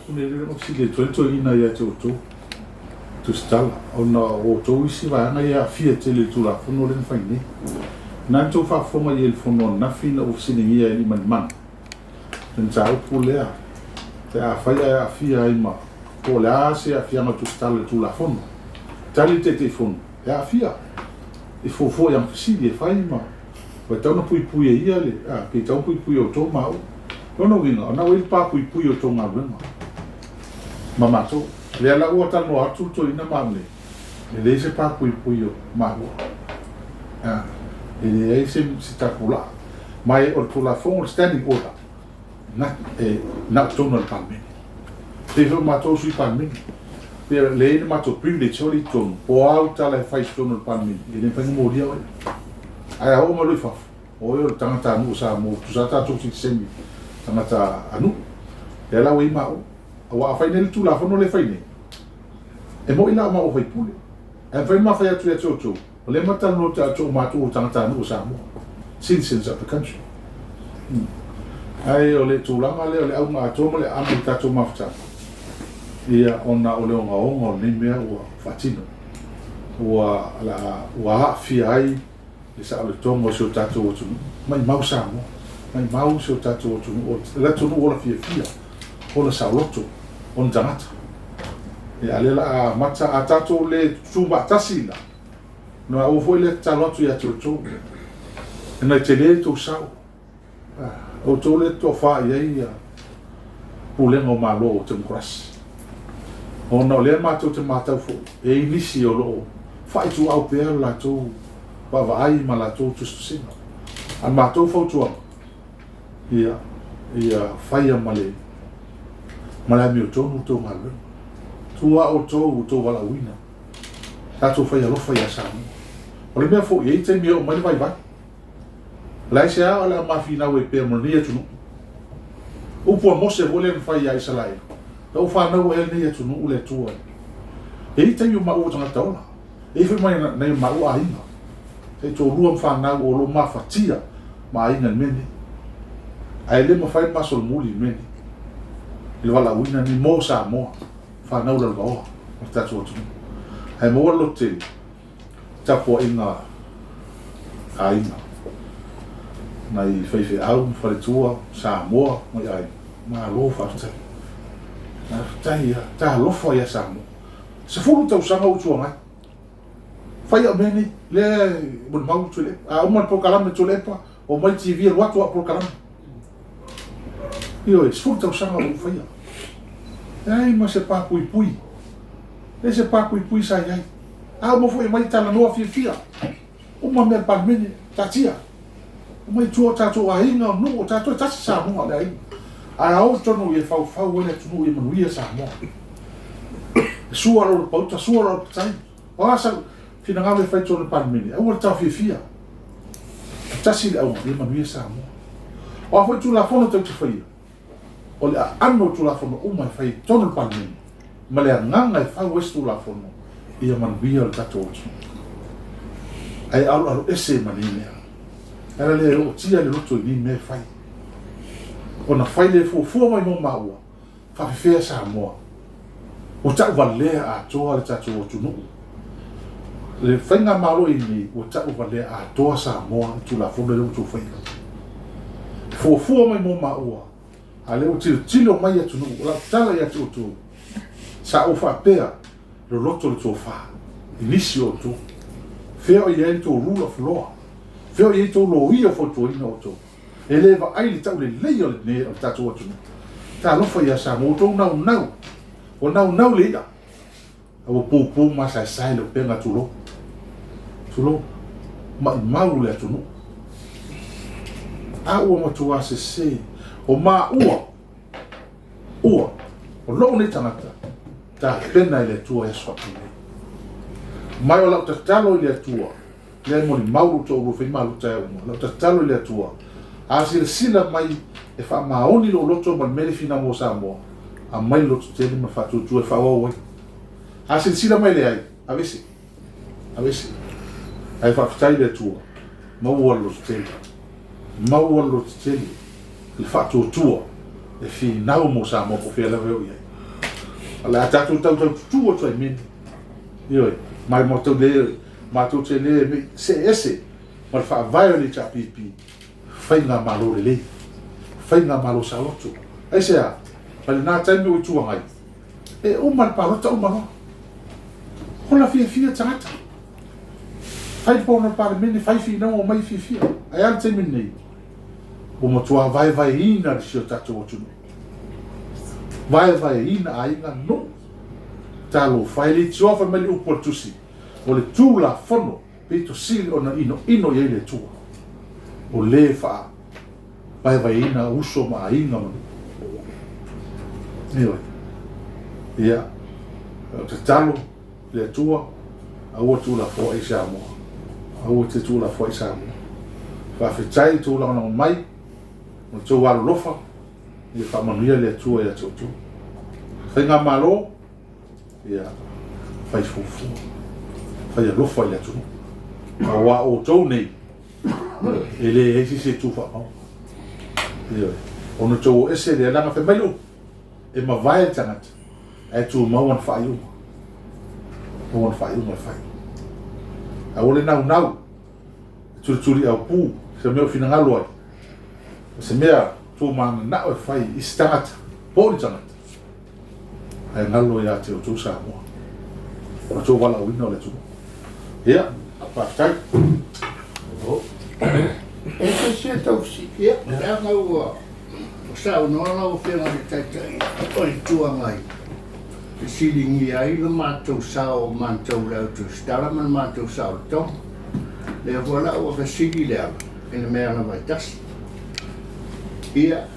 mataupu lenei lea na fesili atu ai le toeaina ia te outou, Tusitala, ona o outou isi vaega ia e aafia tele i le Tulafono lea na fai nei. Na outou faafofoga i ai i le fono ananafi ina ua fesiligia e Aliimalemanu le mataupu lea, pe afai ae aafia ai ma, po o le a se aafiaga o Tusitala i le Tulafono. Tali le Taitaifono, e aafia, e fuafua i ana fesili e fai ma ua tatau ona puipui e ia le, a, pe tatau ona puipui e outou ma au. O lona uiga, o lena ua i ai le pa puipui o le tou galuega ma matou. O lea la ua talanoa atu le toeaina ma au nei, e leai se pa puipui o maua. A, e leai se, se tapulaa. Ma e o le Tulafono, le Standing Order, na, e na o totonu o le Palemene. E pei foi o matou sui Palemene, pei o lea e i ai le matou privilege foi lea i totonu, po o a au tala e fai i totonu o le Palemene, e le mafai ona molia oe. Ae a oo mai loa i fafo, o oe o le tagatanuu o Samoa, tusa lava tatou sitiseni tagatanuu. Lea la ua i ai maua. Aua a fai nei le Tulafono lea e fai nei, e moni la o maua sui usufono, ae mafai ona ma fai atu ia te outou, O lea ma talanoa atu o matou o tagatanuu o Samoa, citizens of the country. Ae o le tulaga lea o le auga atoa ma le aano o le tatou mafutaga, ia ona o le ogaoga o lenei mea ua faatino, ua ua aafia ai le saoletoga o si o tatou atunuu. Maimau Samoa, maimau si o tatou atunuu, o le atunuu ola fiafia, ola saoloto ona tagata. Ia a o lea o le a amata, a tatou le tutumaatasi la, Na aua foi lea tatalo atu ia te outou, ona e tele le tou sao. O outou lea e tofa i ai pulega o Malo o Temokarasi. Ona o lea matou te matau foi, e i ai nisi o lo o faaituau pea le latou vaavaai ma latou tusitusiga. A o le matou fautuaga, ia, ia faia ma le, ma le amiotonu le tou galuega. Tua outou i outou valaauina. Tatou fai alofa ia Samoa. O le mea foi, e i ai taimi e oo mai le vaivai. O le aisea o le a ma finau ai pea mo lenei atunuu? Upu a Mose foi lea na fai ia Isaraelu, Na ou fanau ea lenei atunuu le Atua. E i ai taimi o maua o tagata ola. E i ai foi ma nai o maua aiga. Taitoalua ma fanau o lo o mafatia ma aiga i le mea lenei. Ae le mafai ona masolomuli i le mea lenei. I le valaauina lenei mo Samoa. Fanau lalovaoa o le tatou atunuu. Ae maua le loto tele, tapuaiga a aiga, nai faifeau ma faletua, Samoa ma i aiga, malo faafetai. Faafetai ia, talofa ia Samoa. 10 tausaga o Itu Agai. Fai au mea nei, lea e molimau Tuilaepa. A uma le polokalame Tuilaepa, omai TV alu atu au polokalame. Ioe, 10 tausaga o ou faia. Leai ma se pa puipui. Leai se pa puipui sa i ai. A uma foi aumai talanoa fiafia. Uma mea a le Palemene, taatia. Omai i tua o tatou aiga, o nuu, o tatou e tasi Samoa o le aiga. Ae a oo tonu ia faufau ai le atunuu ia manuia Samoa. E sua lou pauta, sua lou patai. O a sau finagalo e fai i totonu o le Palemene, aua le taofiofia. E tasi le auga, ia manuia Samoa. O a foi Tulafono tou te faia, o le aano o Tulafono uma e fai i totonu o le Palemene, ma le agaga e fau ai se Tulafono, ia manuia le tatou atunuu. Ae aloalo ese ma nei mea. O le ala lea e ootia le loto i nei mea e fai. Ona fai lea e fuafua mai mo maua, Faafefea Samoa? Ua tauvalea atoa le tatou atunuu. Le faigamalo i nei, ua tauvalea atoa Samoa i Tulafono lea ua outou faia. E fuafua mai mo maua, a o lea ua tilotilo mai atunuu. O lau tala ia te outou, sa ou faapea, loloto le tofa i nisi o outou. Fea o i ai le tou rule of law? Fea o i ai tou loia o fautuaina outou? E le vaai le taulelei o le o le tatou atunuu. Talofa ia Samoa, ua outou naunau, ua naunau le i'a, a ua pupu ma saesae le upega, tulou, tulou, maimau le atunuu. A ua matua sese, o maua, ua, o lou nei tagata, tapena e le Atua i aso faapenei. Mai o lau tatalo i le Atua, lea e molimau lou toalua fai malu taeao uma, lau tatalo i le Atua, a silasila mai e faamaoni lou loto ma le mea lea e finau mo Samoa, aumai le loto tele ma le faatuatua e faaauau ai. A silasila mai e leai, aveese, aveese. Ae faafetai i le Atua, maua le loto tele, maua le loto tele, le faatuatua e finau mo Samoa po o fea lava e oo i ai. O le a tatou tautau tutū atu ai i mea nei. Ioe, ma e matou le, matou te le see ese ma le faavae o le HRPP, faigamalo lelei, faigamalo saoloto. Aisea? Mai lena taimi o Itu Agai, e uma le palota uma loa. Ola fiafia tagata. Fai le fono a le Palemene, fai finauga, omai fiafia. Ae a le taimi lenei? Ua matua vaevaeina le si o tatou atunuu. Vaevaeina aiga, nuu. Talofa e, leitioa fai mai le upu a le Tusi, o le Tulafono pito sili ona inoino i ai le Atua, o le faavaevaeina uso ma aiga ma nuu. Ioe. Ia, o tatalo le Atua, aua tuulafoai i Samoa. Aua te tuulafoai i Samoa. Faafetai i tou lagolago mai, ma le tou alolofa, ia faamanuia le Atua ia te outou. Faigamalo, ia fai fuafua, fai alofa i le atunuu. Aua outou nei, e leai se isi e tu faamau. Ioe. Ona outou o ese lea, leaga fai mai le upu, e mavae le tagata, ae tumau ana faaiuga. Maua ana faaiuga e fai. Aua le naunau, e tulituliaupu se mea o finagalo ai, o se mea tumananao e fai i se tagata, po o ni tagata, ae galo ia te outou Samoa, o le tou valaauina o le atunuu. Ia, faafetai. E se isi e tau fesili? Ia, leaga ua saunoa lau Afioga i le Taitai o le Itu Agai, fesiligia ai lo matou sao o matou le au tusitala ma le matou saolotoga. Lea foi la ua fesili Leala i le mea lava e tasi. Ia,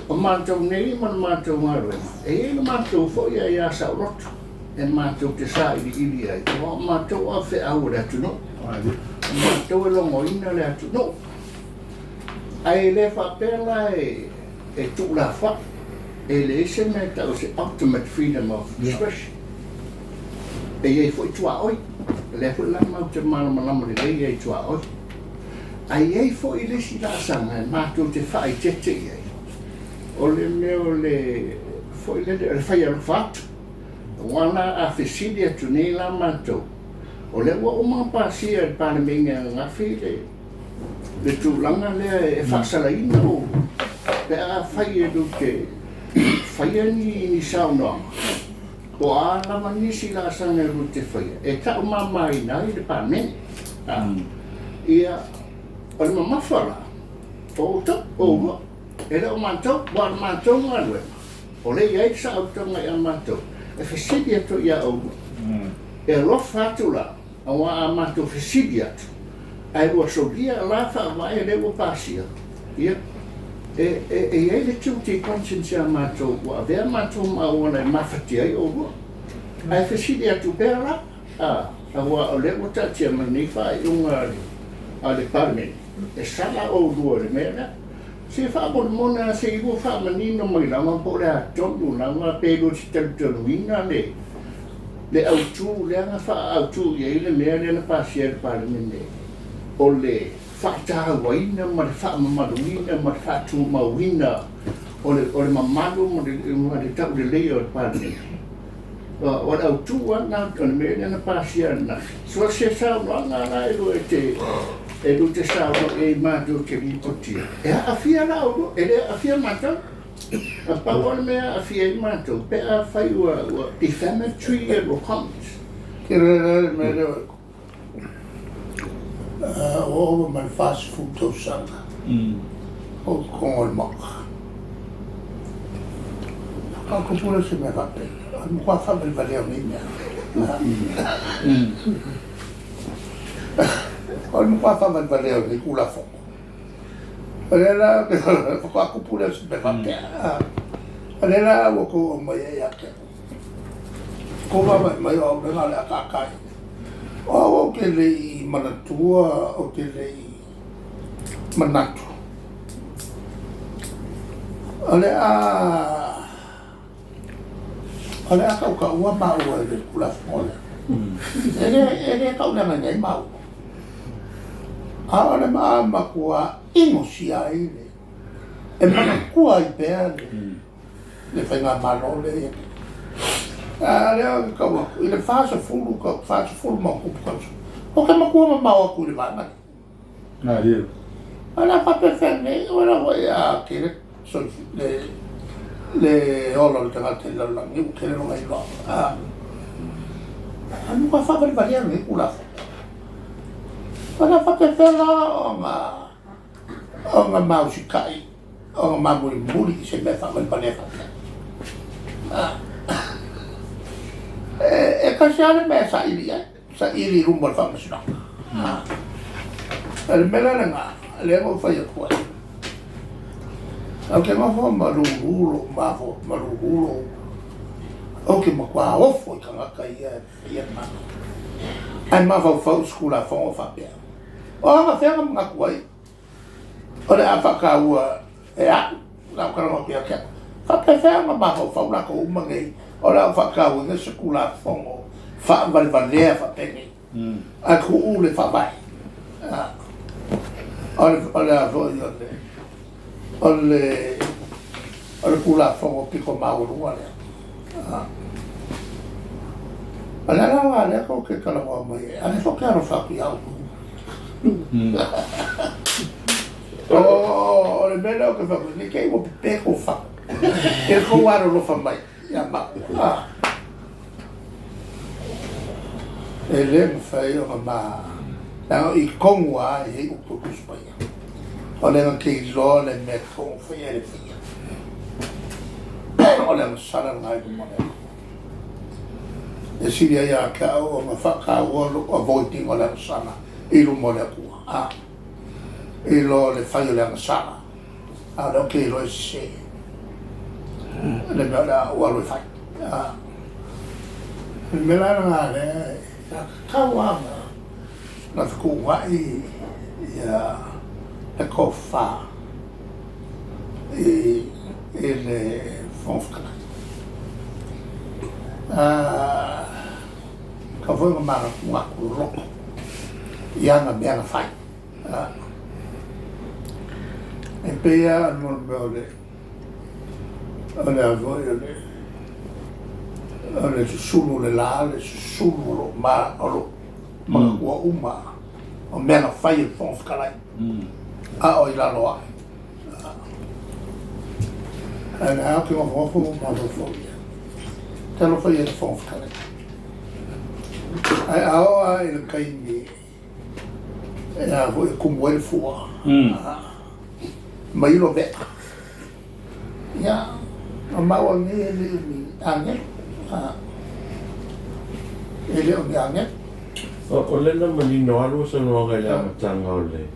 o matou nei ma le matou galuega, e i ai le matou foi aia saoloto e matou te sailiili ai, aua o matou o faifeau o le atunuu, o matou e logoina le atunuu. Ae le faapea la e tuulafoai, e leai se mea e tau o se ultimate freedom of expression. E i ai foi tuaoi, o lea foi la matou te malamalama lelei ai i tuaoi. Ae i ai foi le isi laasaga e matou te faaeteete i ai, o le mea o le foi lele, o le fai alofa atu. Aua la a fesili atu nei la matou, o lea ua uma ona pasia e le Palemene ananafi le le tulaga lea e faasalaina outou pe afai e tou te faia ni saunoaga po o a lava nisi laasaga e tou te faia e taumamaina ai le Palemene. Ia, o le mamafa la, o outou, o oulua, e le o matou, aua o le matou galuega, o lea e i ai le saolotoga ia matou, e fesili atu ia oulua. E alofa atu la, Aua a matou fesili atu, ae ua solia la faavae lea ua pasia, ia, e, e, e i ai le guilty conscience ia matou ua avea matou ma auala e mafatia ai oulua. Ae fesili atu pea la, a, aua o lea ua taatia mai nei faaiuga a le, a le Palemene, e sala oulua i le mea lea. Se faamolemole lava se i lua faamanino mai lava po o le a tonu lava pe lua te talitonuina le le autu lea na faaautu i ai le mea lea na pasia e le Palemene o le faatauaina ma le faamamaluina ma le faatumauina o le o le mamalu ma le ma le tauleleia o le Palemene. O le autu lava lena o le mea lea na pasia ananafi. So se saunoaga la e lua e te e lua te saunoa i ai matou te lipotia, e aafia la oulua, e le aafia matou. Na pau lava le mea e aafia ai matou pe afai ua ua defamatory ia lua comments. Tele la le mea lea ua ova ma le 40 tausaga o totonu o le Maota. Faatoa tupu lea o se mea faapena. O le matua faavalevalea o nei mea. O le matua faavalevalea o nei Tulafono. O lea la faatoa tupu lea o se mea faapea. O lea la ua outou aumaia ia te au. Tou vaavaai mai o au lena o le akaaka ai. O au ou te le i manatua, ou te le i manatu, o le a, o le a tautaua maua i le Tulafono lea. E le, e le tauleagaina ai maua. A o le matua inosia ai le, e manatua ai pea le, le faigamalo lea e i ai nei. A lea ou te tau atu, i le 40 tau, 40 ma ona tupu tausaga, ou te matua mamao atu i le vaega lea. Malie. O le a faapefea nei, o la foi a tele soifu, le, le ola o le tagata i le lalolagi, ua tele lona iloa. A, a matua faavalevalea lenei Tulafono. O le a faapefea la ona, ona ma usitai, ona ma mulimuli i se mea faavalevalea faapea. A, e, e tasi lava le mea e saili i ai. Saili i luma o le faamasinoga. O le mea la lena, lea na ou fai atu ai, ou te nofo ma lulu lou mafo, ma lulu lou, ou te matua ofo i tagata ia e faia le Malo, ae mafaufau i se Tulafono faapea. O anafea na manatu ai o le a faataua e au, o le a ou talanoa atu ia te au. Faapefea ona mafaufau latou uma nei o le a ou faatauaina se Tulafono faavalevalea faapenei, ae tuu le Faavae. O le, o le a foi, o le, o le, o le Tulafono pito maualuga lea. O le ala la lea tou te talanoa mai ai, a o lea foi ou te alofa atu ia outou. O le mea lea ou te fai atu ai, ne i te i ua pepe tou fatu i le tou alolofa mai ia maua. E le mafai ona ma, leaga o i tonu lava e i ai upu o le Tusi Paia, o le na te iloa le mea e tatau ona faia e le faia. O le agasala lena i luma o le Atua. E sili ai ia te au ona faataua lou avoid ina o le agasala i luma o le Atua, a, i lo le fai o le agasala, a o lea ou te iloa e sese le mea o le a ou alu e fai. A, o le mea la lena lea sa tatau lava ona fetuunai ia le tofa i le Fofoga Fetalai. Tatau foi ona manatunatu loloto i ana mea na fai. E pei lava o le mea o le, o le a foi o le, o le susulu o le la, le susulu o lou ma, o lou manatua uma o mea na fai e le Fofoga Fetalai, a o i lalo ae. Ae lea ou te nofonofo ma mafaufau i ai. Talofa ia i le Fofoga Fetalai. Ae a oo lava i le taimi e a foi e tumu ai le fua, mailo vea. Ia, o maua nei e le o ni agelu. E le o ni agelu. O lea na manino lava lua saunoaga i le amataga o le